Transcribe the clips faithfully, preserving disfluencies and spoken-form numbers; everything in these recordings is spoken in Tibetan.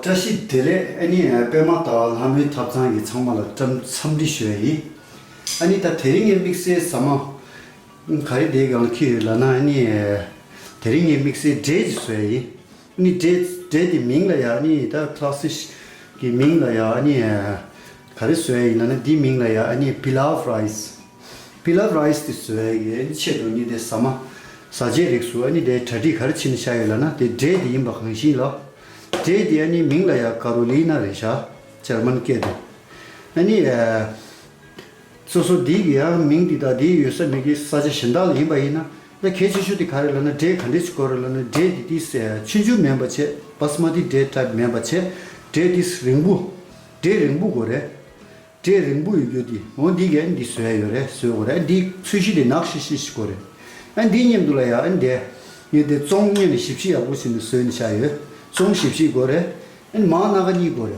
བཀྲ་ཤིས་བདེ་ལེགས། ཨ་ནི་པད་མ་ཟླ་བ་ལྷ་མོའི་ཐབ་ཚང་གི་ཚང་མ་ལ་འཚམས་འཚམས་འདྲི་ཞུ་ཡ་ཡིན། ཨ་ནི་ད་དེ་རིང་ངའི་དམིགས་བསལ་ཟ་མ་ག་རེ་དེའི་སྒང་ལ་འཁྱེར་ཡོད་ལབ་ན། ཨ་ནི་དེ་རིང་ངའི་དམིགས་བསལ་འབྲས་ཅིག་བཟོ་ཡ་ཡིན། ཨ་ནི་འབྲས་འབྲས་དེ་མིང་ལ་ཡ་ཨ་ནི་ད་ཁ་ལ་སིག་གི་མིང་ལ་ཡ་ཨ་ནི་ག་རེ་བཟོ་ཡ་ཡིན་ལབ་ན། འདིའི་མིང་ལ་ཡ་ཨ་ནི་པི་ལབ་རའི་སི། པི་ལབ་རའི་སི་དེ་བཟོ་ཡ་གི་ཆེད་དུ་ནི་དེ་ཟ་མ་ཟ་བྱེད་རིགས་སུ་ཨ་ནི་དེ་གྲ་སྒྲིག་ག་རེ་བྱས་ནས་བཞག་ཡོད་ལབ་ན། དེ་འབྲས་དེ་ཡིན་པ་གང་ཞིག་ལ། འབྲས་དེ་ཨ་ནི་མིང་ལ་ཡ་ཀ་རོ་ལི་ན་རེད་ཤག་འཇར་མན་སྐད་དུ། ཨ་ནི་ཨ་སོ་སོ་འདི་གི་ཡང་མིང་འདི་དང་འདི་ཡོད་ས་མེད་ཀི་ས་ཆ་གཞན་དག་ལ་ཡིན་པ་ཡིན་ན། ད་གལ་ཆེ་ཤོས་དེ་ག་རེ་ལབ་ན། འབྲས་ག་འདྲས་ཅིག་དགོས་རེད་ལབ་ན། འབྲས་དེ་ཏིས་ཆུང་ཆུང་མིན་པ་བྱས། བྷ་སི་མ་ཏི་འབྲས་ཊའིབ་མིན་པ་བྱས། འབྲས་ཏིས་རིང་པོ། འབྲས་རིང་པོ་དགོས་རེད། འབྲས་རིང་པོ་ཡོད་རྒྱུ་དེ། འོ་འདི་གས་འདི་བཟོ་ཡ་ཡོད་རེད། བཟོ་དགོས་རེད། འདི་ཚོས་གཞི་དེ་ནག་ཤིག་ཤིག་ཞིག་དགོས་རེད། ཨ་འདི་མཉམ་དུ་ལ་ཡ་ཨ་འདི་ངས་དེ་བཙོང་ཉན་ནས་ཞིབ་ཞིབ་ཡག་པོ་བྱས་ནས་བཟོས་ནས་བཞག་ཡོད། བཙོང་ཞིབ་ཞིབ་དགོས་རེད། ཨ་མར་སྣ་ཁ་གཉིས་དགོས་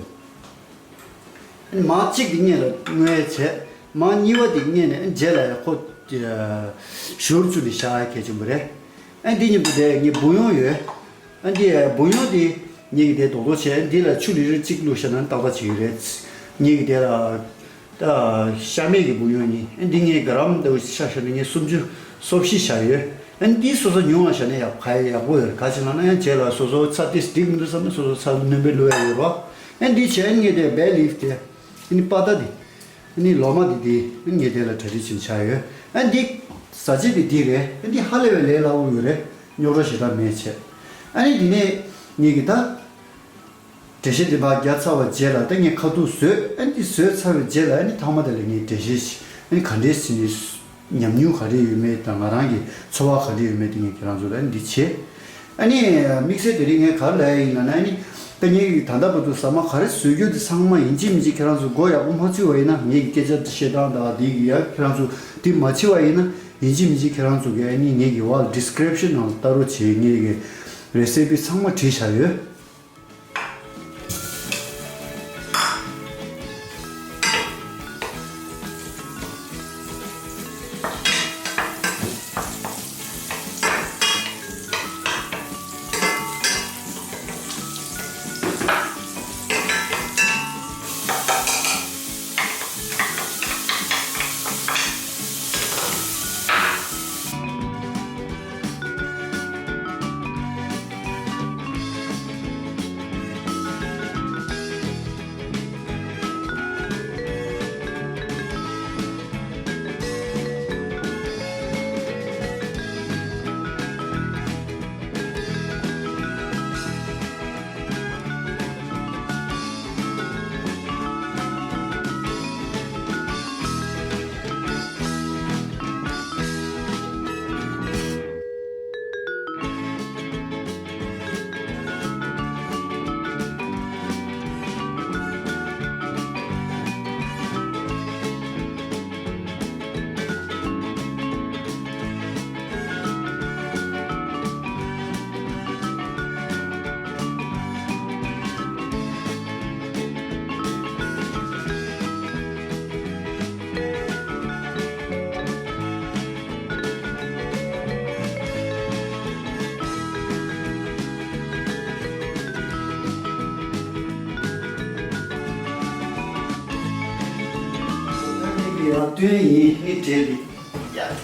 རེད། ཨ་མར་གཅིག་དེ་སྔོན་ལ་བརྔོས་བྱས། མར་གཉིས་པ་དེ་བརྔས་ནས་རྗེས་ལ་ཡ་ཁོ་བཞུར་བཅུག་ནས་བཞག་ཡ་གལ་ཆེན་པོ་རེད། ཨ་འདི་མཉམ་དུ་དེ་ངས་བུ་ཡོང་ཡོད། ཨ་འདི་བུ་ཡོང་དེ་ངེད་ཀྱི་དེ་རྡོག་རྡོག་བྱས། འདི་ལ་ཆུ་ལི་ཊར་གཅིག་བླུགས་བཞག་ན་ཏག་ཏག་བྱེད་ཀྱི་རེད། ངེད་ཀྱི་དེ་ལ་ད་ཤ་མེད་ཀྱི་བུ་ཡོང་ཡིན། ཨ་འདི་ངས་ག་རམ་ལྟ་བུ་ཆ་བཞག་ན་ངས་སུམ་ཅུ་སོ་བཞི་བཞག་ཡོད། ཨ་འདི་སོ་སོ་ཉུང་བ་བཞག་ན་ཡག་ག་ཡག་པོ་ཡོད་རེད། ག་ཅི་ལབ་ན་ཡང་རྗེས་ལ་སོ་སོ་ཚྭ་ཏིས་འགྲིག་མི་འདུག་བསམ་ན་སོ་སོ་ཚྭ་སྣོན་པའི་བླུགས་ཡ་ཡོད་རེད་བ། ཨ་འདི་བྱས། ཨ་ངས་དེ་བེ་ལིབ་དེ། ཨ་ནི་པ་ཏ་དེ། ཨ་ནི་ལོ་མ་དེ་དེ། ཨ་ངས་དེ་ལ་གྲ་སྒྲིག་བྱས་ནས་བཞག་ཡོད། ཨ་འདི་ཟ་བྱེད་དེ་འདི་རེད། ཨ་འདི་ཧ་ལས་པའི་ལས་སླ་པོ་ཡོད་རེད། རྙོག་དྲ་ཞེ་དྲག་མེད་བྱས། ཨ་ནི་དེ་ནས་ངེད་ཀྱི་ད་འགྲེལ་བཤད་དེ་ཕར་བརྒྱབ་ཚར་བའི་རྗེས་ལ་ད་ངས་ཁ་ཐུག་བཟོས། ཨ་འདི་བཟོས་ཚར་བའི་རྗེས་ལ་ཨ་ནི་ཐ་མ་དེ་ལ་ངས་འགྲེལ་བཤད་ཅིག་ཨ་ནི་ག་འདྲས་བྱས་ནས་ཉམས་མྱོང་ག་རེ་ཡོད་མེད་དང་། ང་རང་གི་ཚོར་བ་ག་རེ་ཡོད་མེད་དེ་ངས་ཁྱེད་རང་ཚོ་ལ་འདི་བྱེད། ཨ་ནི་དམིགས་བསལ་དེ་རིང་ངས་ག་རེ་ལབ་ཡ་ཡིན་ལབ་ན། ཨ་ནི་ད་ངས་ད་ལྟ་བར་དུ་ཟ་མ་ག་རེ་བཟོ་རྒྱུ་དེ་ཚང་མ་ཡིན་གཅིག་མིན་གཅིག་ཁྱེད་རང་ཚོ་མགོ་ཡག་པོ་མ་ཚོས་པ་ཡིན་ན། ངེད་ཀྱི་སྐད་ཆ་བཤད་སྟངས་དང་དེ་གི་ཡ་ཁྱེད་རང་ཚོ་དེ་མ་བྱེད་པ་ཡིན་ན། ཡིན་གཅིག་མིན་གཅིག་ཁྱེད་རང་ཚོ་གིས་ཨ་ནི་ངེད་ཀྱི་འོག་ལ་ཌི་སི་ཀི་རིབ་ཤན་ནང་ལ་ལྟ་རོགས་བྱེད། ངེད་ཀྱི་རེ་སི་པི་ཚང་མ་བྲིས་བཞག་ཡོད། ཡང་བཏོན་ཡིན། ནི་བྲེལ་ལི་ཡ།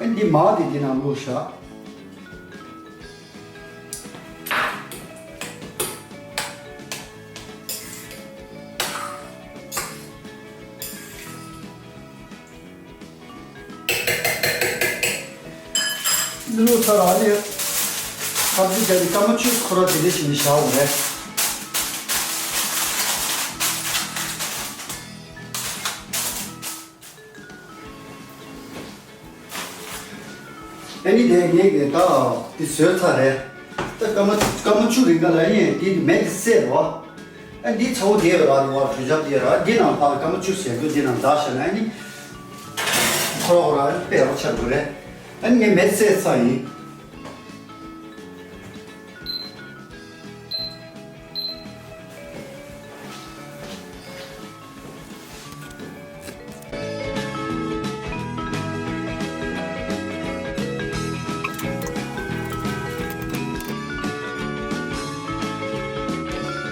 ཨ་འདི་མར་དེ་འདི་ནང་བླུགས་བཞག་འདི་ལོ་ཚར་ཨ་ནི་ཨ་ཙི་བྱས་ཏེ་སྐར་མ་བཅུ་ཁོ་ར་དེ་འདྲ་བྱས་ནས་བཞག་འོང་རེད། ཨ་ནི་དེ་ངས་ཀྱི་ད་དེ་བཟོས་ཚར་རེད། ད་སྐར་མ་སྐར་མ་བཅུ་རིང་ག་ལ་ཡིན་དེ་མེ་དེ་བསད་རོ། ཨ་འདི་ཚ་བོ་དེ་ར་ར་གྲོས་འཆམ་དེ་ར་འདི་ནང་ཕར་སྐར་མ་བཅུ་ཟེར་དུས་འདི་ནང་འཛག་བྱས་ན་ཨ་ནི། རོགས་ར་དཔེ་རོགས་ཆགས་དགོས་རེད། ཨ་ནི་ངས་མེད་ཟེར་ཚར་ཡིན།